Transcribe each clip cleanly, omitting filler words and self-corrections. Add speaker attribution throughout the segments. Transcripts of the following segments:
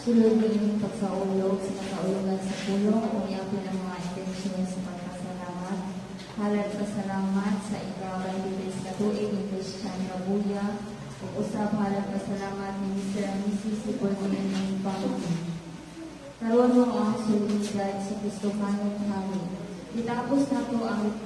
Speaker 1: Sulod niining pagsaulog sa nakaulugan sa pulong, atong iapil ang mga intensyon sa pagpasalamat. Halad pasalamat sa ika-23 ka tuig ni Christian Rabuya ug usab halad pasalamat ni Mr. and Mrs. Sibolini family. Karon mao ang solemnidad sa Kristohanong Hari. Gitapos nato ang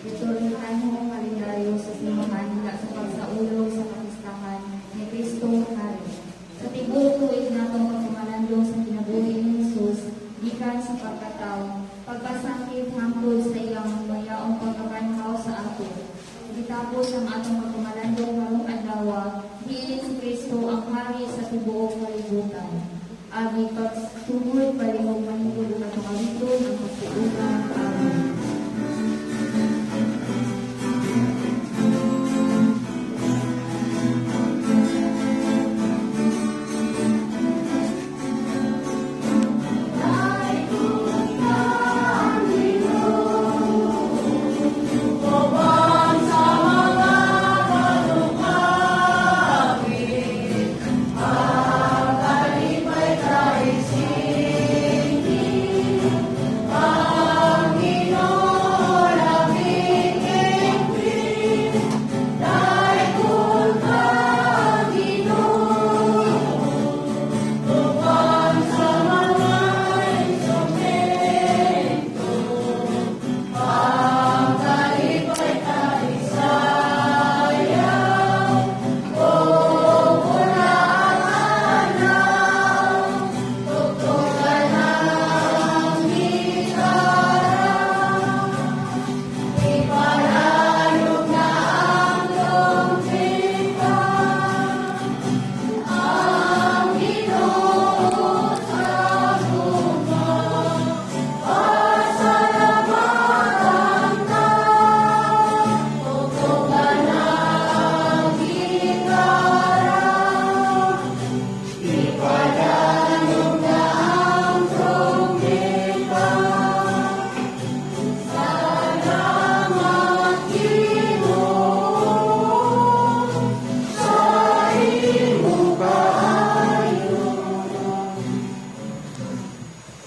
Speaker 1: liturhikanhong kalendaryo sa simbahan dila sa pagsaulog sa kapistahan ni Kristo Hari. Sa tibuok tuig natong pagpamalandong sa kinabuhi ni Jesus gikan sa pagkatawo, pagkasakit hangtod sa iyang mayaong pagkabanhaw sa ato. Gitapos ang atong pagpamalandong karong adlaw, diin si Kristo ang hari sa tibuok kalibutan. Agi pagsugod, palihog mahitungod atong awiton ang pagpuungan. Amen.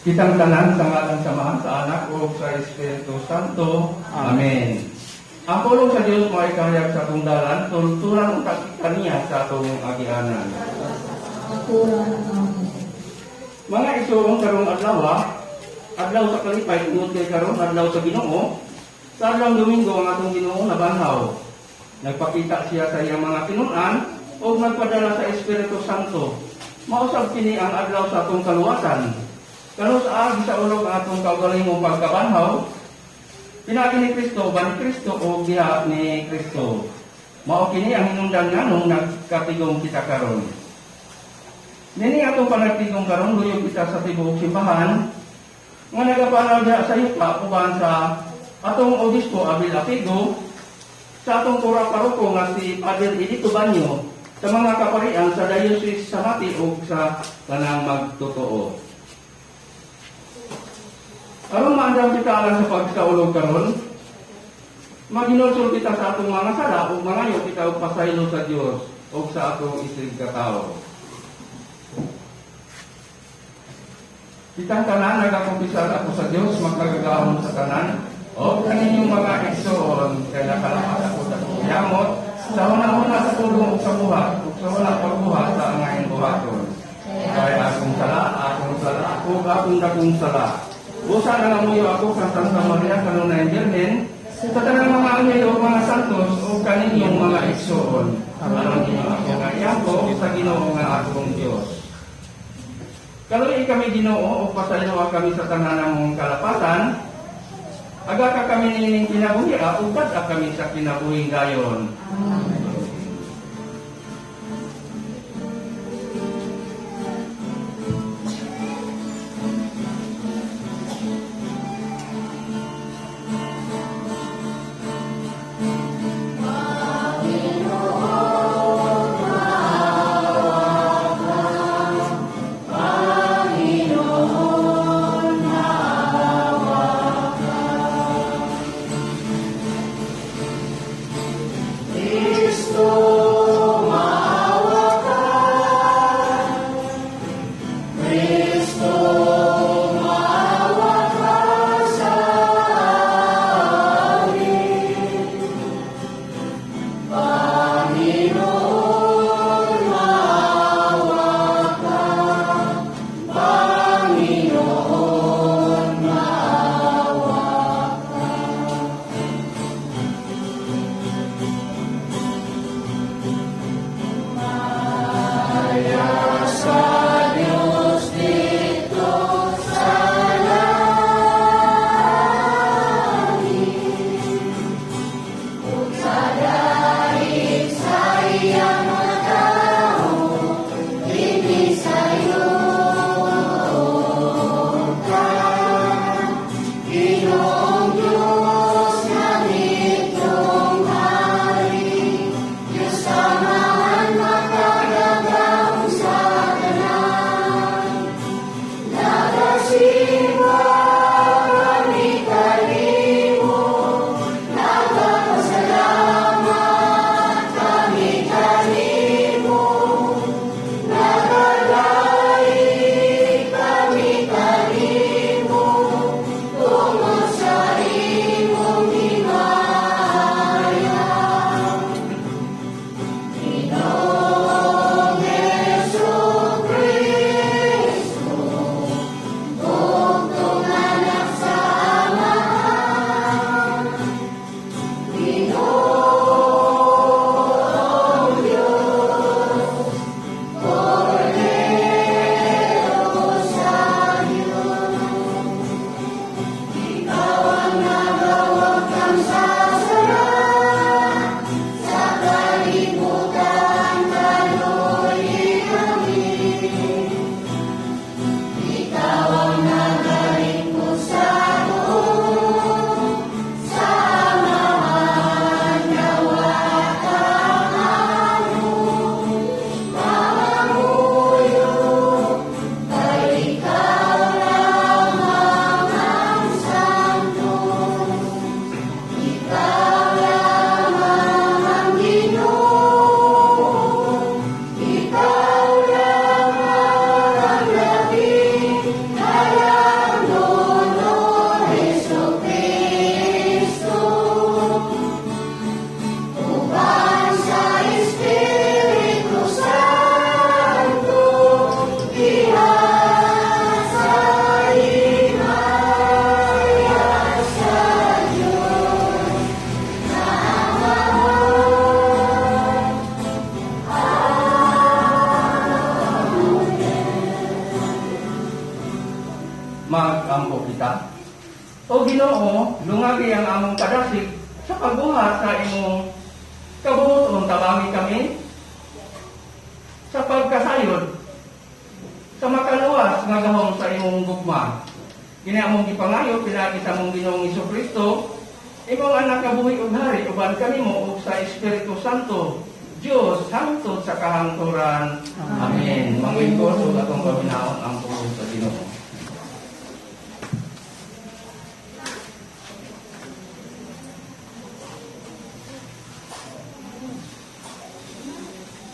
Speaker 2: Kitang tanan sa ngalan sa Amahan, sa Anak ug sa Espiritu Santo. Amen. Ang pulong sa Dios mao'y kahayag sa atong dalan, tultulan ug kaniya sa atong agianan.
Speaker 1: Maturan. Amen.
Speaker 2: Mga igsoon, karong adlaw, adlaw sa kalipay tungod kay karon adlaw sa Ginoo. Sa adlaw Domingo ang atong Ginoo nabanhaw. Nagpakita siya sa iyang mga tinunan ug nagpadala sa Espiritu Santo. Mausab kini ang adlaw sa atong kaluwasan. Kanus-a gisaulog ang atong kaugalingong pagkabanhaw, pinaagi ni Kristo, uban ni Kristo ug diha ni Kristo. Mao kini ang hinungdan nganong nagkatigom kita karon. Nini atong panagtigom karon, luyog kita sa tibuok simbahan nga nagapanaw diha sa yuta uban sa atong obispo Abel Apigo, sa atong kura paroko nga si Father Edito Banyo, sa mga kaparian sa Diocese sa Mati ug sa tanang magtotoo. Aron maandam kita alang sa pagsaulog karon, maghinulsol kita sa atong mga sala ug mangayo kita og pasaylo sa Dios ug sa atong isig katawo. Kitang tanan, nagakumpisal ako sa Dios makagagahom sa tanan o kaninyong mga igsoon kay nakalapas ako sa yamot sa una-una sa pulong ug sa buhat ug sa wala pagbuhat sa angayng buhaton. Kay akong sala ug akong dakong sala. Busa nangamuyo ako kang Santa Maria kanunay Birhen, sa tanang mga anghel ug mga santos ug kaninyong mga igsoon. Aron inyo ako nga iampo sa Ginoo nga akong Dios. Kaluoyi kami, Ginoo, ug pasayloa kami sa tanan namong kalapasan. Agaka kami niining kinabuhi ug bad-a kami sa kinabuhing dayon.
Speaker 1: Amen.
Speaker 2: Magampo kita. O Ginoo, lungagi ang among kadasig sa pagbuhat sa imong kabuoton, tabangi kami sa pagkasayod sa makaluwas nga gahom sa imong gugma. Kini among gipangayo pinaagi sa among Ginoong Kristo, imong anak nga buhi ug hari uban kanimo ug sa Espiritu Santo, Dios hangtod sa kahangturan. Amen. Manglingkod ug atong paminaon ang pulong sa Ginoo.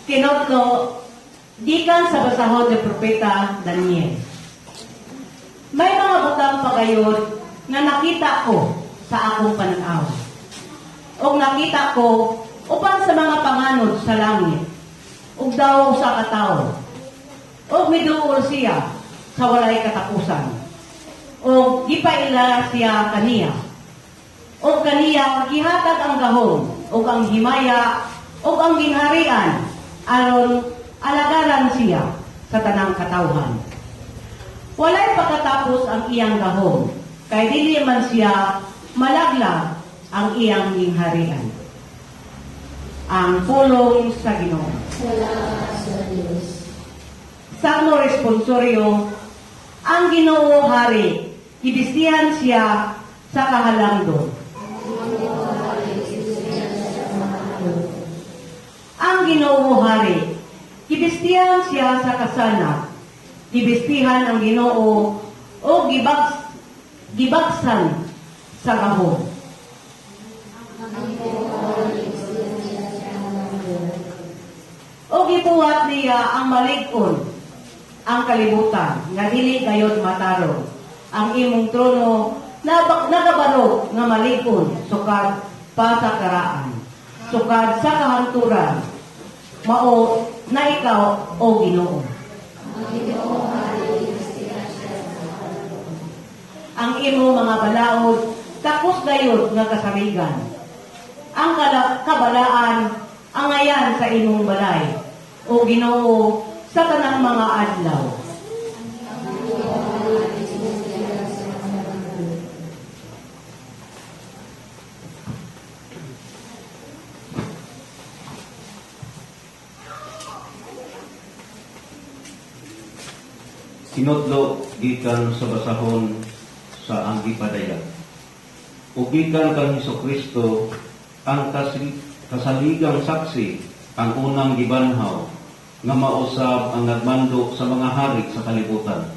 Speaker 3: Kinotlo, gikan sa basahon ni Propeta Daniel. May mga butang pagayod nga nakita ko sa akong pananaw. Og nakita ko upan sa mga panganod sa langit, ug daw sa katawo. Og miduol siya sa walay katapusan. Og gipaila siya kaniya. Og kaniya gihatag ang gahom ug ang himaya ug ang gingharian aron alagaran siya sa tanang katawhan. Walay pagkatapos ang iyang gahom, kay dili man siya malaglag ang iyang gingharian. Ang pulong sa Ginoo.
Speaker 1: Salamat sa Diyos.
Speaker 3: Salmo responsorio, ang Ginoo hari, gibistihan siya sa kahalangdon. Ang Ginoo hari, gibistihan siya sa kasanag. Gibistihan ang Ginoo o gibagsan sa gahom. O gibuhat niya ang malig-on ang kalibutan nga dili gayod matarong. Ang imong trono nagabarog nga malig-on sukad pa sa karaan, sukad sa kahangturan. Mao na ikaw, o Ginoo. Ang imong mga balaod takos gayod nga kasarigan. Ang kabalaan angayan sa imong balay, o Ginoo, sa tanang mga adlaw.
Speaker 4: Sinudlo gikan sa basahon sa ang gipadayag. Ug gikan kang Hesukristo ang kasaligang saksi, ang unang gibanhaw nga mausab ang nagmando sa mga hari sa kalibutan.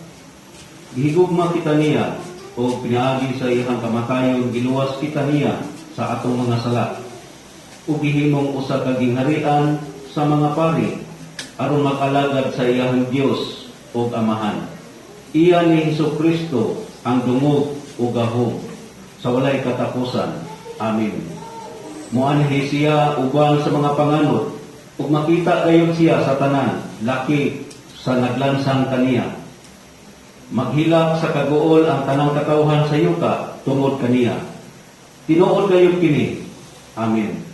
Speaker 4: Gihigugma kita niya o pinaagi sa iyang kamatayon giluwas kita niya sa atong mga sala. Ug gihimong usa ka gingharian sa mga pari aron mag-alagad sa iyang Dios ug Amahan. Iya ni Hesukristo ang dungog ug gahom sa walay katapusan. Amen. Muanhi siya uban sa mga panganod ug makita gayud siya sa tanan laki sa naglansang kaniya. Maghilak sa kaguol ang tanang katawhan sa yuta tungod kaniya. Tinuod gayud kini. Amen.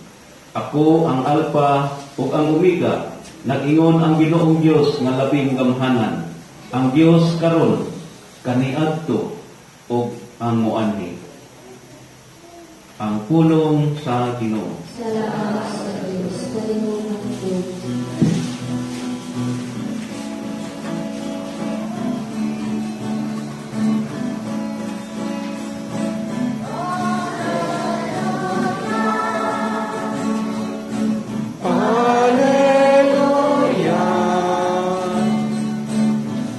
Speaker 4: Ako ang Alpha ug ang Omega, nag-ingon ang Ginoong Dios nga labing gamhanan, ang Dios karon, kaniadto ug ang muanhi. Ang pulong sa Ginoo.
Speaker 1: Salamat sa Diyos. Palihog ng Diyos.
Speaker 5: Alleluia.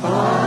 Speaker 5: Alleluia.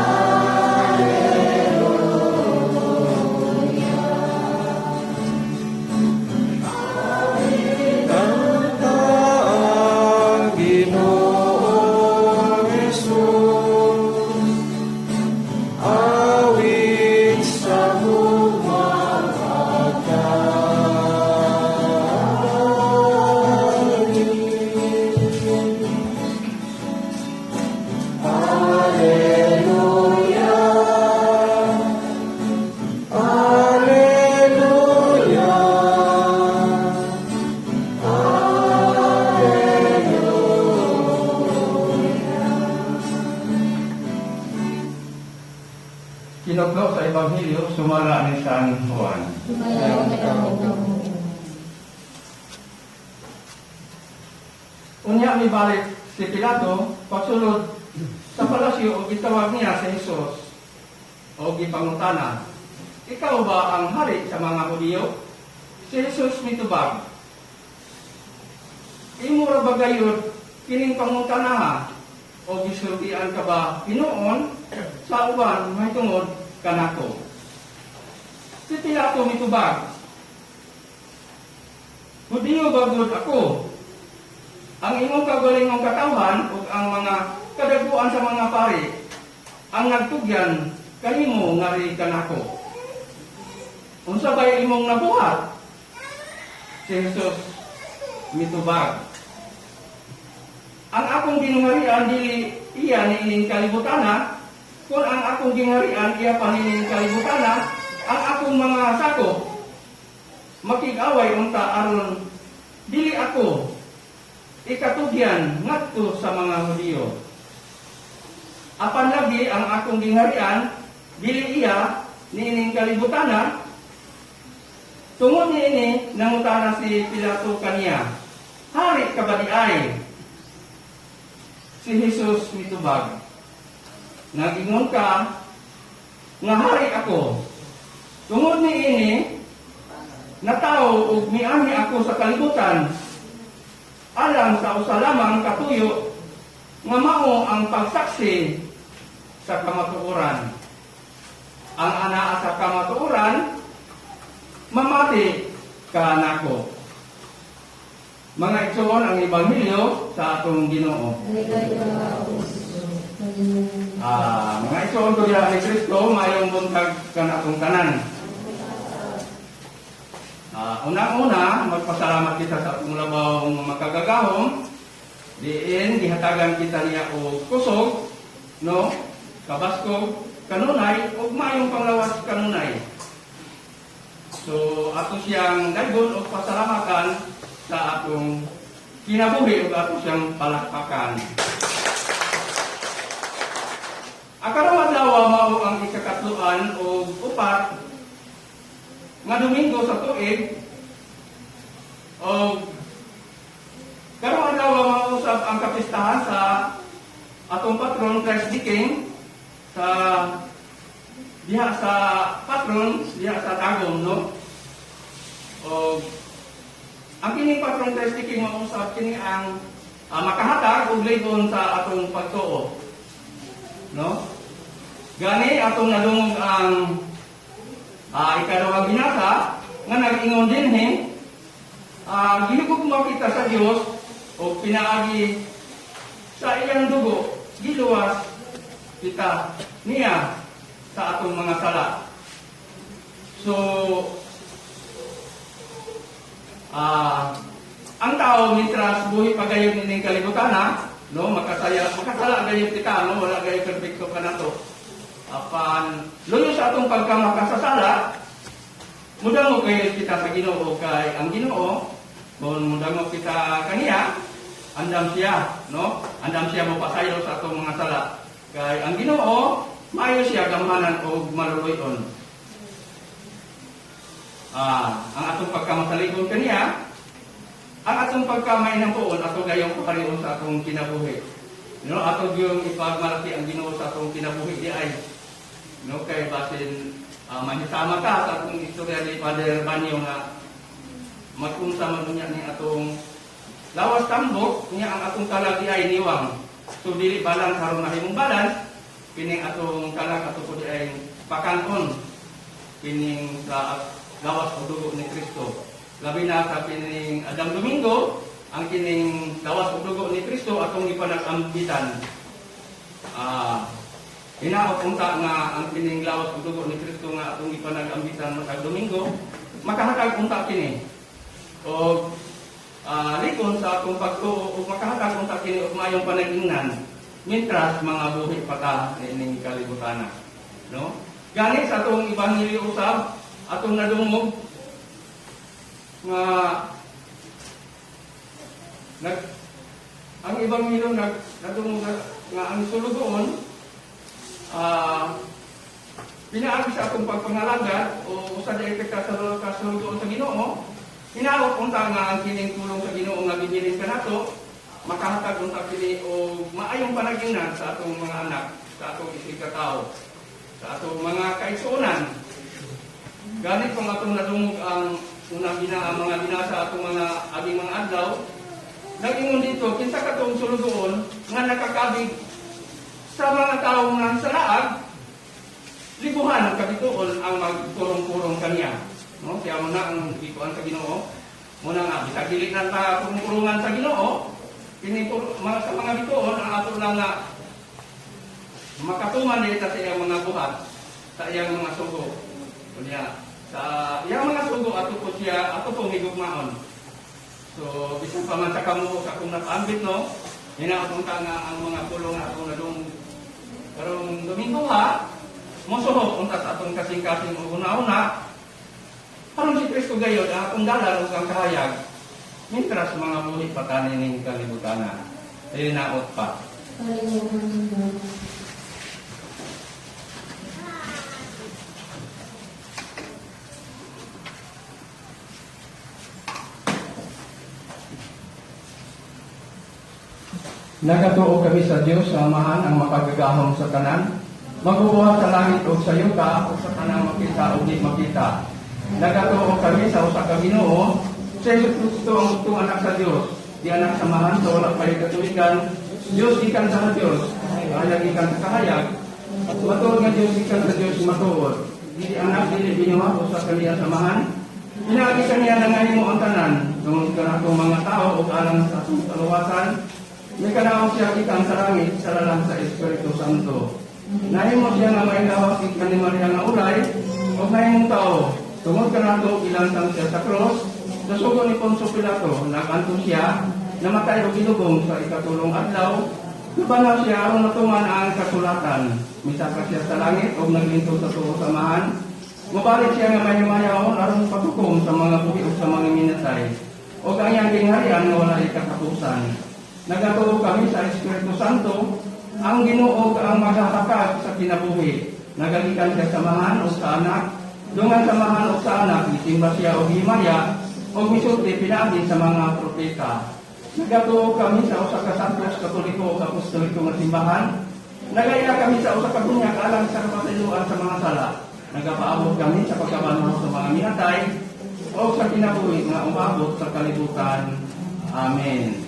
Speaker 2: Tinukdo sa Ebanghelyo sumala ni San Juan.
Speaker 1: Himayaon ikaw, Ginoo.
Speaker 2: Unya mibalik si Pilato pagsulod sa palasyo ug gitawag niya si Jesus o gipangutana, "Ikaw ba ang hari sa mga Hudiyo?" Si Jesus mitubag, "Imo ra ba gayud kining pangutana o gisultian ka ba hinuon sa uban mahitungod kanako?" Si Pilato mitubag, "Hudiyo ba gud ako? Ang imong kaugalingong katawhan ug ang mga kadaguan sa mga pari ang nagtugyan kanimo ngari kanako. Unsa bay imong nabuhat?" Si Jesus mitubag, "Ang akong gingharian dili iya niining kalibutana. Kung ang akong gingharian iya pa niining kalibutana, ang akong mga sakop makig-away unta aron dili ako ikatugyan ngadto sa mga Hudiyo. Apan lagi ang akong gingharian dili iya niining kalibutana." Tungod niini, nangutana si Pilato kaniya, "Hari ka ba diay?" Si Jesus mitubag, "Nagingon ka nga hari ako. Tungod niini natawo ug mianhi ako sa kalibutan alang sa usa lamang katuyo nga mao ang pagsaksi sa kamatuoran. Ang anaa sa kamatuoran mamati kanako." Mga igsoon, ang ebanghelyo sa atong Ginoo.
Speaker 1: Dayeg ka, O Kristo.
Speaker 2: Mga igsoon ko diha ni Kristo, mayong buntag kanatong tanan. Unang-una, magpasalamat kita sa atong labawng makagagahom diin gihatagan kita niya og kusog, no? Kabaskog kanunay ug mayong panglawas kanunay. So ato siyang daygon og pasalamatan sa atong kinabuhi ug ato siyang palakpakan. Ang karong adlaw mao ang ikakatloan og upat nga Domingo sa tuig og karong adlaw mao usab ang kapistahan sa atong patron Christ the King sa diha sa patron diha sa Tagum, no? Og ang kining patron Christ the King mao usab kini ang makahatag og lig-on sa atong pagtuo, no? Gani atong nadungog ang ikaduhang binasa nga nag-ingon dinhi, gihigugma kita sa Dios o pinaagi sa iyang dugo giluwas kita niya sa atong mga sala. So ang tao mintras buhi pa gayud nining kalibutan, no, makasaya makasala gayud kita, no? Wala gayud perpekto kanato. Apan luyo sa atong pagkamakasasala, mudangog kayo kita sa Ginoo kay ang Ginoo kung mudangog kita kaniya, andam siya, no? Andam siya mopasaylo sa atong mga sala kay ang Ginoo maayo siya gamhanan og maluluy-on. Ang atong pagkamasaligon kaniya, ang atong pagkamainampuon, ato gayong parion sa atong kinabuhi, no? Ato gyung ipagmalaki ang Ginoo sa atong kinabuhi di ay, no? Kay basin mahisama ka sa atong istorya ni Father Banyo nga magunsa man unya ni atong lawas tambok niya, ang atong kalag ay niwang. So dili balance. Aron mahimong balance kining atong kalag, ato pud ay pakanon kining sa lawas o dugo ni Kristo, labi na sa kining Adang Domingo. Ang kining lawas o dugo ni Kristo atong ipanag-ambitan. Hinaot unta nga ang kining lawas ug dugo ni Kristo nga atong ipanag-ambitan matag Domingo makahatag unta kini og lig-on sa atong pagtuo ug makahatag unta kini og maayong panag-ingnan mintras mga buhi pa ta niining kalibutan, no? Gani sa atong ebanghelyo usab atong nadungog nga nag ang ebanghelyo nag nadungog nga ang sulugoon. Pinaagi sa atong pagpangalagad o usa diay ka kasulugoon sa Ginoo, hinaot unta nga ang kining tulong sa Ginoo nga gibilin kanato makahatag unta kini og maayong panagingnan sa atong mga anak, sa atong isigkatawo, sa atong mga kaigsuonan. Ganit kung atong nadungog ang unang ang mga binasa atong mga aging mga adlaw, nagingon dito kinsa katong sulugoon nga nakakabig sa mga tawo nga sa laag, libuhan ang kabituon ang magkurong-kurong kaniya. No? Kaya mo na ang gikuan sa Ginoo. Muna nga bisag dili na ta kurong-kurungan sa Ginoo, kini mga sa mga bituon ang ato lang nga makatuman dito sa iyang mga buhat, sa iyang mga sugo. Kunya, sa iyang mga sugo ato po siya, ato po higugmaon. So bisan pa man sa kamuok akong napaambit, no, hinaot unta nga ang mga pulong nga akong nadung karong Domingo ha, mosuhok unta sa atong kasing-kasing ug una-una aron si Kristo gayod ang akong dalan ug ang kahayag mintras mga buhi pa tani ning kalibutana. Hinaot pa.
Speaker 1: Palihog nindot.
Speaker 2: Nagatuo kami sa Dios sa Amahan ang makagagahom sa tanan, magbubuhat sa langit ug sa yuta ug sa tanang makita ug di makita. Nagatuo kami sa usa ka Ginoo, sa Hesus Kristo ang bugtong anak sa Dios, di anak sa Amahan sa wala pay katuigan, Dios gikan sa Dios, kahayag gikan sa kahayag, matuod nga Dios gikan sa Dios matuod. Dili anak dili binuhat usa kaniya sa Amahan. Pinaagi kaniya nangahimo ang tanan tungod kanatong mga tao ug alang sa atong kaluwasan. May kanaong siya gikan sa langit sa lalang sa Espiritu Santo. Nahimo siya nga may gawas gikan ni Maria nga ulay ug nahimong tao. Tungod kanato ilantang siya sa cross, nasugo ni Poncio Pilato, nakanto siya, namatay ug gilubong sa ikatulong adlaw. Nabanaw siya aron natuman ang kasulatan. Misaka siya sa langit ug naglingkod sa tuo samahan. Mubalik siya nga mahimayaon aron paghukom sa mga buhi ug sa mga minatay. Ug ang iyang gingharian nga wala katapusan. Nagatuo kami sa Espiritu Santo, ang Ginoo ang maghahatag sa kinabuhi. Nagagikan siya sa samahan o sa anak, dungan samahan o sa anak, gisimba siya og himaya, o misulti pinaagi sa mga propeta. Nagatuo kami sa usa ka santos, katoliko ug apostoliko nga simbahan. Nagaila kami sa usa ka bunyag alang sa kapasayloan sa mga sala. Nagapaabot kami sa pagkabanhaw sa mga minatay o sa kinabuhi nga umabot sa kalibutan. Amen.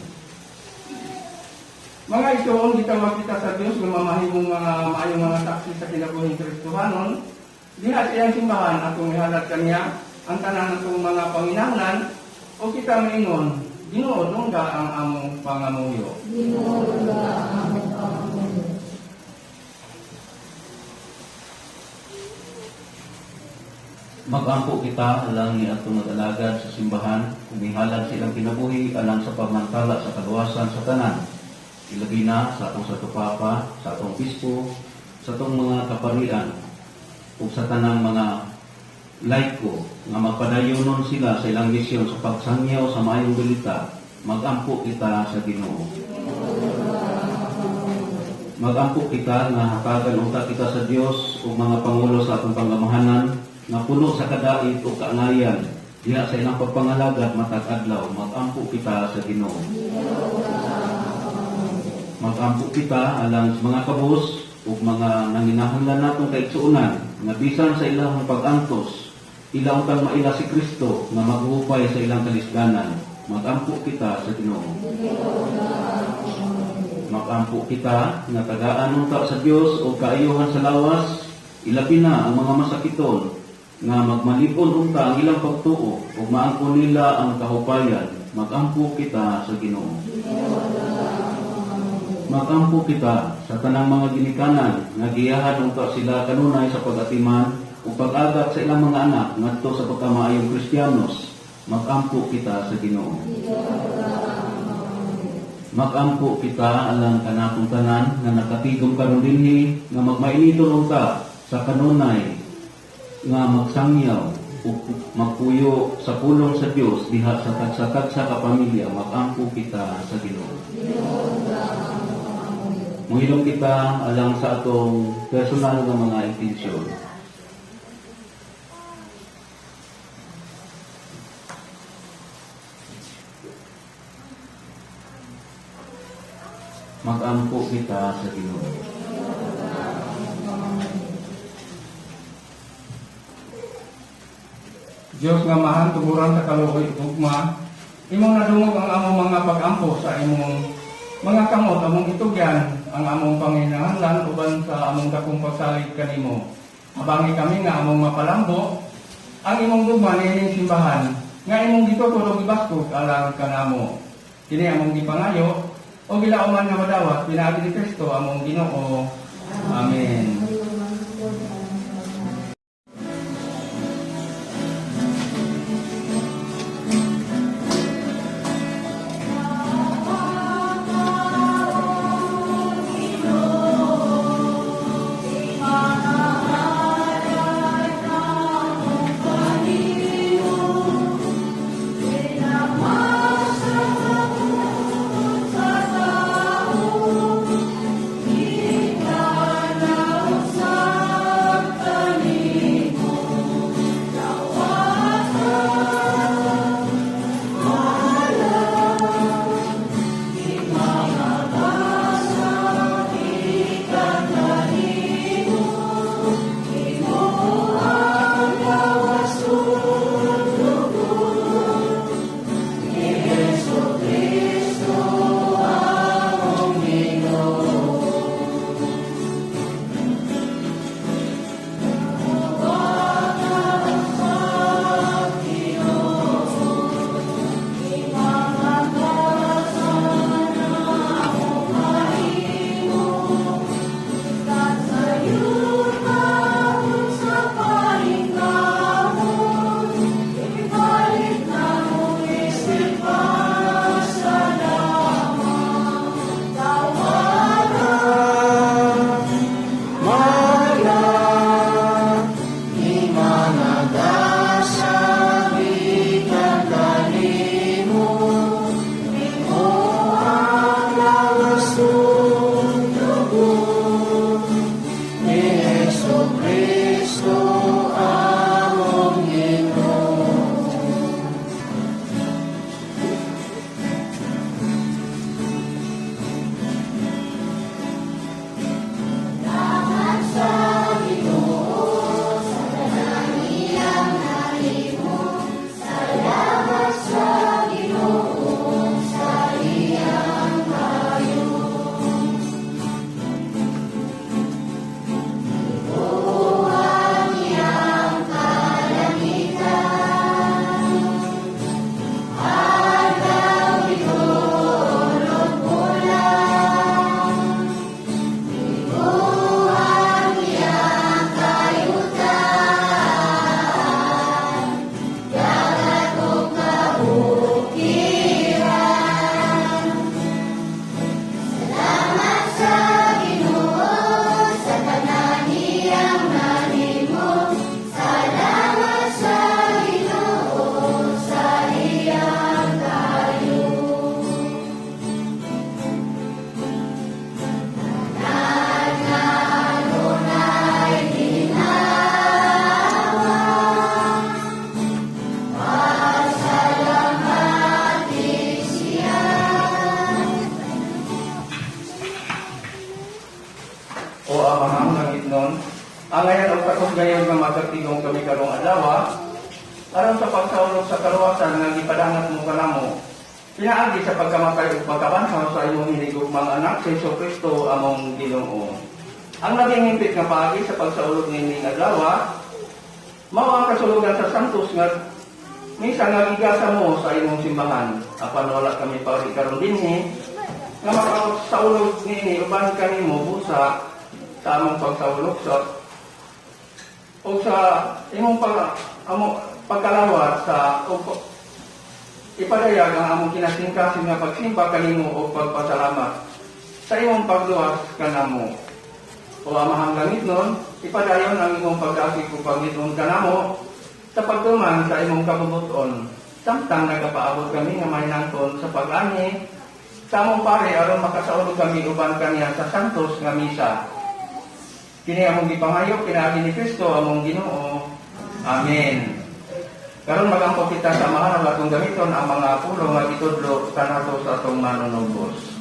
Speaker 2: Mga ituon, gitawag kita sa Dios nga mamahimong mga maayong mga saksi sa kinabuhing Kristohanon. Diha sa iyang simbahan atong ihalad kaniya ang tanan atong mga panginahanglan o kita maingon, Ginoo, dungga ang among pangamuyo.
Speaker 1: Ginoo, dungga ang among pangamuyo.
Speaker 4: Magampo kita alang ni atong nag-alagad sa simbahan, kumihalad silang kinabuhi alang sa pagmantala sa kaluwasan sa tanan. Ilabi na sa atong Santo Papa, sa atong Bispo, sa atong mga kaparian, ug sa tanang mga laiko nga magpadayonon sila sa ilang misyon sa pagsangyaw sa maayong balita. Magampo kita sa Ginoo. Magampo kita nga hatagan unta kita sa Dios ug mga pangulo sa atong panggamahanan nga puno sa kadait ug kaangayan diha sa ilang pagpangalagad matag adlaw. Magampo kita sa Ginoo. Magampo kita alang sa mga kabus ug mga nanginahanglan natong kaigsuonan nga bisan sa ilang pag-antos ila untang maila si Kristo nga maghupay sa ilang kalisdanan. Magampo kita sa Ginoo. Magampo kita nga tagaan unta sa Dios og kaayuhan sa lawas, ilabi na ang mga masakiton nga magmalipon unta ang ilang pagtuo ug maangkon nila ang kahupayan. Magampo kita sa Ginoo. Magampo kita sa tanang mga ginikanan nga giyahan unta sila kanunay sa pag-atiman ug pag-agat sa ilang mga anak ngadto sa pagkamaayong Kristiyanos. Magampo kita sa Ginoo. Magampo kita alang kanatong tanan nga nakatigom karon dinhi nga magmainiton unta sa kanunay nga magsangyaw ug magpuyo sa pulong sa Dios diha sa tagsa-tagsa ka pamilya. Magampo kita sa Ginoo. Mohilom kita alang sa atong personal nga mga intensyon. Magampo kita sa Ginoo.
Speaker 2: Dios nga Amahan, tuburan sa kaluoy ug gugma, imong nadungog ang among mga pag-ampo sa imong mga kamot, among itugyan ang among panginahanglan uban sa among dakong pagsalig kanimo. Habangi kami nga among mapalambo ang imong gugma niining simbahan nga imong gitutor ug gibaskog alang kanamo. Kini among gipangayo o gilauman nga madawat pinaagi ni Kristo among Ginoo. Amen. O Amahang langitnon, angayan og takos gayon nga magkatigong kami karong adlaw, aron sa pagsaulog sa kaluwasan nga gipadangat mo kanamo, pinaagi sa pagkamatay ug pagkabanhaw sa imong hinigugmang anak si Hesus Kristo among Ginoo. Ang labing hingpit nga paagi sa pagsaulog niining adlaw, mao ang kasulugan sa santos nga misa nga gigasa mo sa imong simbahan. Apan wala kami pauli karon dinhi nga makasaulog niini uban kanimo busa sa among pagsaulog sa o sa imong among pagkalawat sa o ipadayag ang among kinasingkasing nga pagsimba kanimo o pagpasalamat sa imong pagluwas kanamo. O Amahang langitnon, ipadayon ang imong pag-akig ug pagngitnon kanamo sa pagtuman sa imong kabubut-on. Samtang nagapaabot kami nga mahinangton sa pag-anhi sa among pare aron makasaulog kami uban kaniya sa santos nga misa. Kini among gipangayo pinaagi ni Kristo among Ginoo. Amen. Karon magampo kita sa Amahan ang atong gamiton ang mga pulong nga gitudlo kanato sa atong manunubos.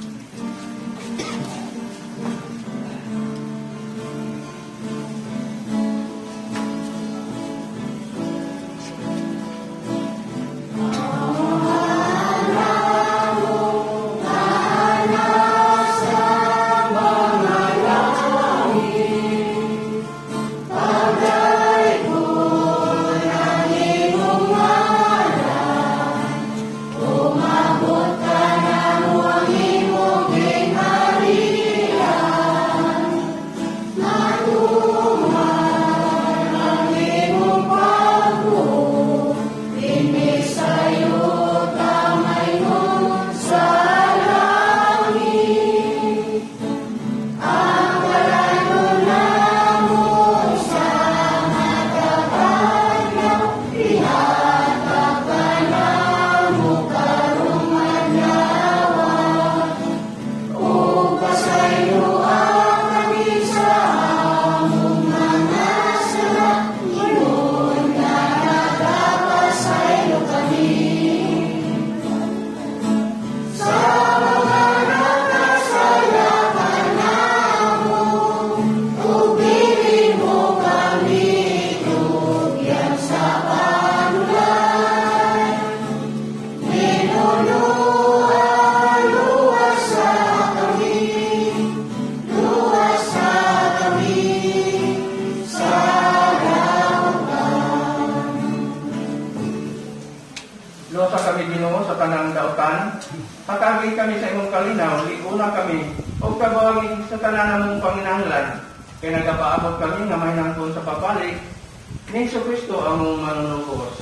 Speaker 2: kasapatan. Hatagi kami sa imong kalinaw, liguna kami, ug kabawagi sa tanan namong panginahanglan. Kay nagapaabot kami nga mahinangkon sa pagbalik ni Hesus Kristo among manunubos.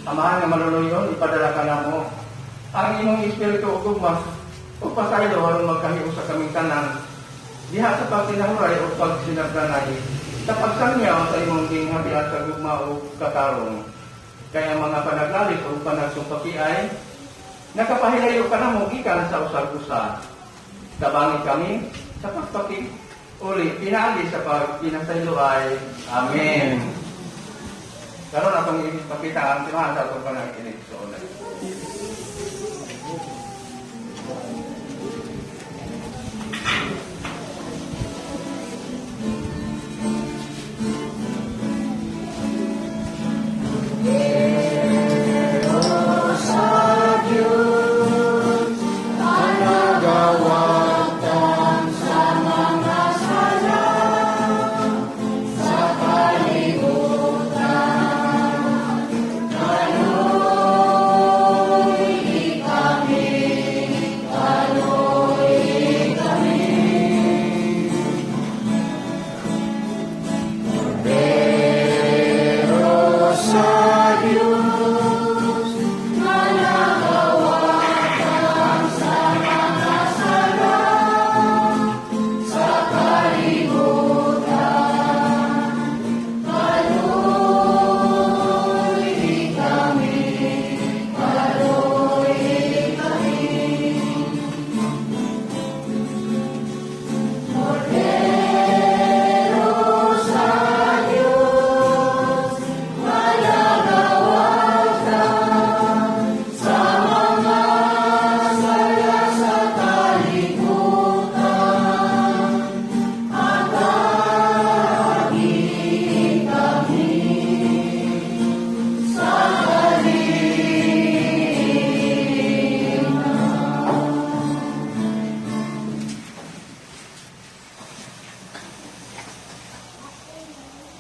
Speaker 2: Amahan nga maluluyon, ipadala ka namo ang imong espiritu ug gugma ug pasaylo aron magkahiusa kaming tanan diha sa pagtinahuray ug pagsinabdanay sa pagsangyaw sa imong ginghabian sa gugma ug katarong. Kay ang mga panaglalis ug panagsumpaki ay nakapahilayo kanamo gikan sa usag usa. Tabangi kami sa pagpaki uli pinaagi sa pagpinasaylo ay. Amen. Karon atong ipakita ang timahan sa atong panag-inig sa una.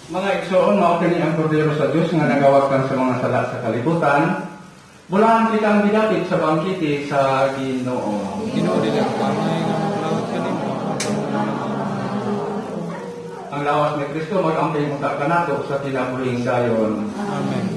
Speaker 2: Mga igsoon, mao kini ang kordero sa Dios nga nagawakan sa mga sala sa kalibutan. Bulahan kitang gidapit sa bangkete sa Ginoo.
Speaker 5: Ginoo, dili ako angay nga mokalawat kanimo.
Speaker 2: Ang lawas ni Kristo mag-amping unta kanato sa kinabuhing dayon.
Speaker 5: Amen.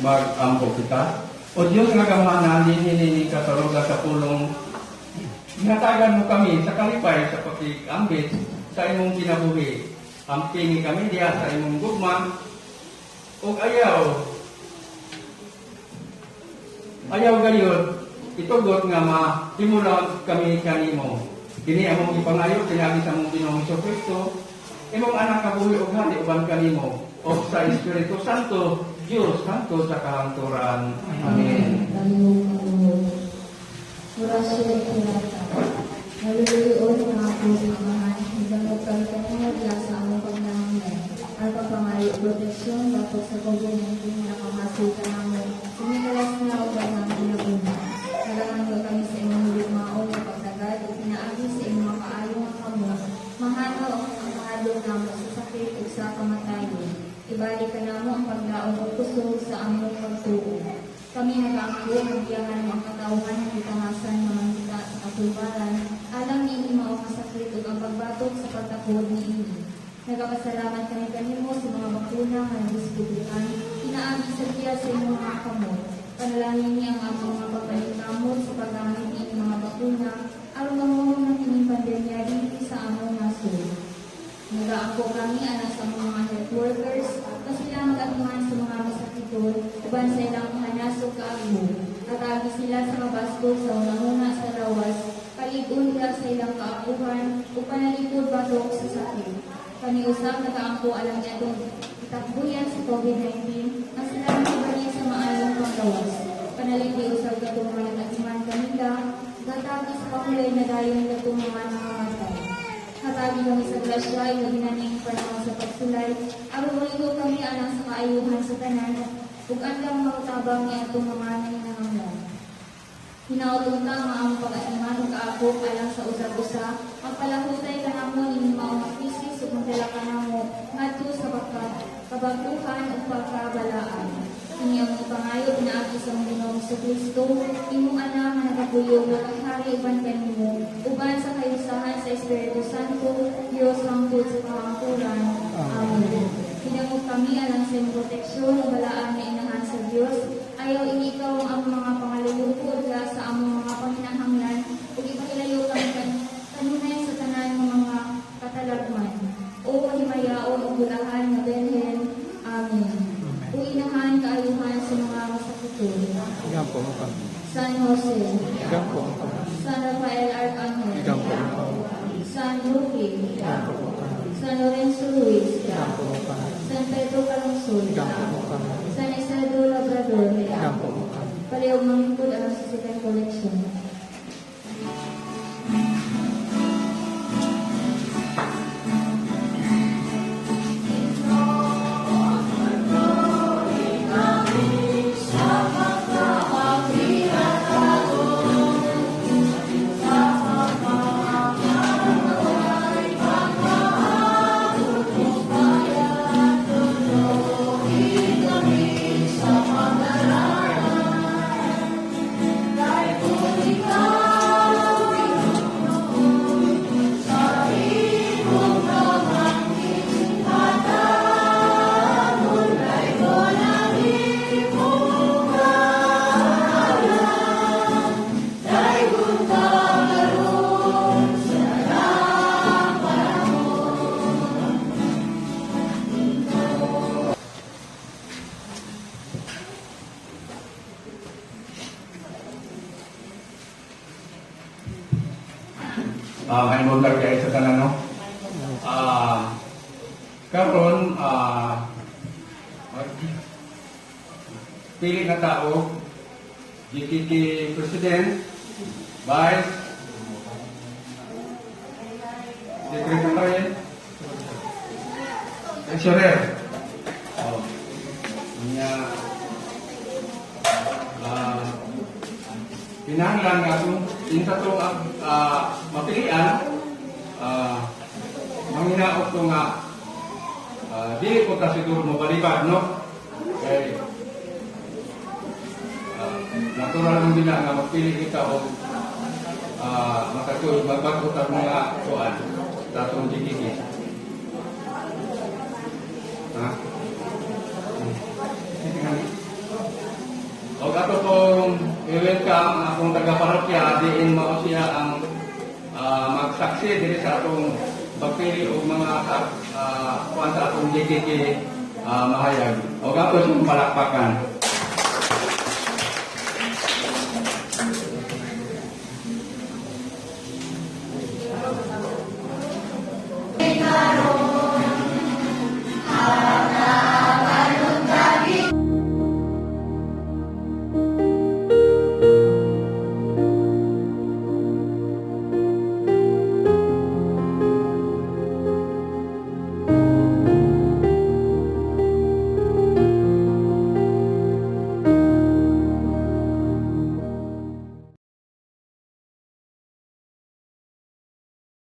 Speaker 2: Mag-ampo kita. O Diyos nga gamhanan, dinhi kasaruga sa pulong, ginatagan mo kami sa kalipay sa pakigambit sa imong kinabuhi. Ampingi kami diha sa imong gugma ug ayaw gayud itugot nga mahimulag kami kanimo. Kini among ipangayo pinaagi sa among Ginoong Kristo, imong anak kabuhi ug hari uban kanimo ug sa Espiritu Santo, Dios Santo sa kahangturan. Amen.
Speaker 1: Palihog. Orasyon Pirata. Naluluyon mga puling amahan, hidangog kami kanimo diha sa among pagnangangay. Ang pagpangayo proteksyon batok sa COVID-19 nga nakamasig kanamo. Kumikalas na og daghang kinabuhi. Nagangangyo kami sa imong gugmaon nga pagtagad ug pinaagi sa imong makaayo nga kamot. Mahanaw ang kahadlok namo sa sakit ug sa kamatayon. Ibalik kanamo ang paglaom ug kusog sa among pagtuo. Kami nagaangko nga giyahan mo ang katawhan nga gitahasan nga mangita sa katulbaran alang niini mao nga sakit ug ang pagbatok sa pagtakod niini. Nagapasalamat kami kanimo sa mga bakuna nga nadiskubrehan pinaagi sa giya sa imong mga kamot. Panalangini ang among mga pagpaningkamot sa paggamit niini mga bakuna aron mahuhong na kining pandemya dinhi sa among nasod. Nagaampo kami alang sa among mga health workers na sila mag-atiman sa mga masakiton uban sa ilang pahanas ug kaagbo. Katagi sila sa mabaskog sa hunahuna sa lawas, kalig-on diha sa ilang kaapuhan ug panalikod batok sa sakit. Kami usab nagaampo alang niadtong gitakbuyan sa COVID-19 nga sila makibalik sa maayong panggawas. Panalipdi usab katong mga nag-atiman kanila, gatagi sa pahulay na dayon katong mga nangamatay. Hatagi kami sa grasya, ilabi na ning panahon sa pagsulay, aron moliko kami alang sa kaayuhan sa tanan, ug andam mamutabang ni atong mga nanginahanglan. Hinaot unta nga ang pag-atiman ug kaakop alang sa usag-usa, magpalahutay kanamo nining mao nga krisis ug magdala kanamo ngadto sa pagka kabag-uhan ug pagkabalaan. Kini ang ipangayo pinaagi sa among Ginoong Kristo, imong anak nga nagapuyo ug nagahari uban kanimo, uban sa kayusahan sa Espiritu Santo, Dios hangtod sa kahangturan. Amen. Hinangop kami alang sa imong proteksyon ug balaan nga inahan sa Dios. Ayaw inikaw ang among mga pangaluyuko diha sa among mga panginahanglan ug ipahilayo kami kanunay sa tanan nga mga katalagman. O mahimayaon ug bulahan nga Birhen. Amen. O inahan kaayuhan sa mga masakiton.
Speaker 5: Igampo mo kami.
Speaker 1: San Jose,
Speaker 5: Igampo mo kami.
Speaker 1: San Rafael Arcangel,
Speaker 5: Igampo mo kami.
Speaker 1: San Roque,
Speaker 5: Igampo mo kami.
Speaker 1: San Lorenzo Ruiz,
Speaker 5: Igampo mo kami.
Speaker 1: San Pedro Calungsod,
Speaker 5: Igampo mo kami.
Speaker 1: San Isidro Labrador,
Speaker 5: Igampo mo kami.
Speaker 1: Palihog manglingkod alang sa second collection.
Speaker 2: May buntag kay sa tanan, no? Karon pili na tao GKK President, Vice, Secretary, Treasurer. Oh. Nya kinahanglan nga kung kinsa tong mapilian, manghinaot ko nga dili ko ta siguro mobalibad, no, kay natural man din na nga magpili kita og makatuo magbag-o tag mga kuan sa atong GKK, ha. Tingnan. Og ato pong i-welcome ang akong taga-parokya, diin mao siya ang magsaksi diri sa atong pagpili og mga kuan sa atong GKK mahayag. Og ato siyang palakpakan.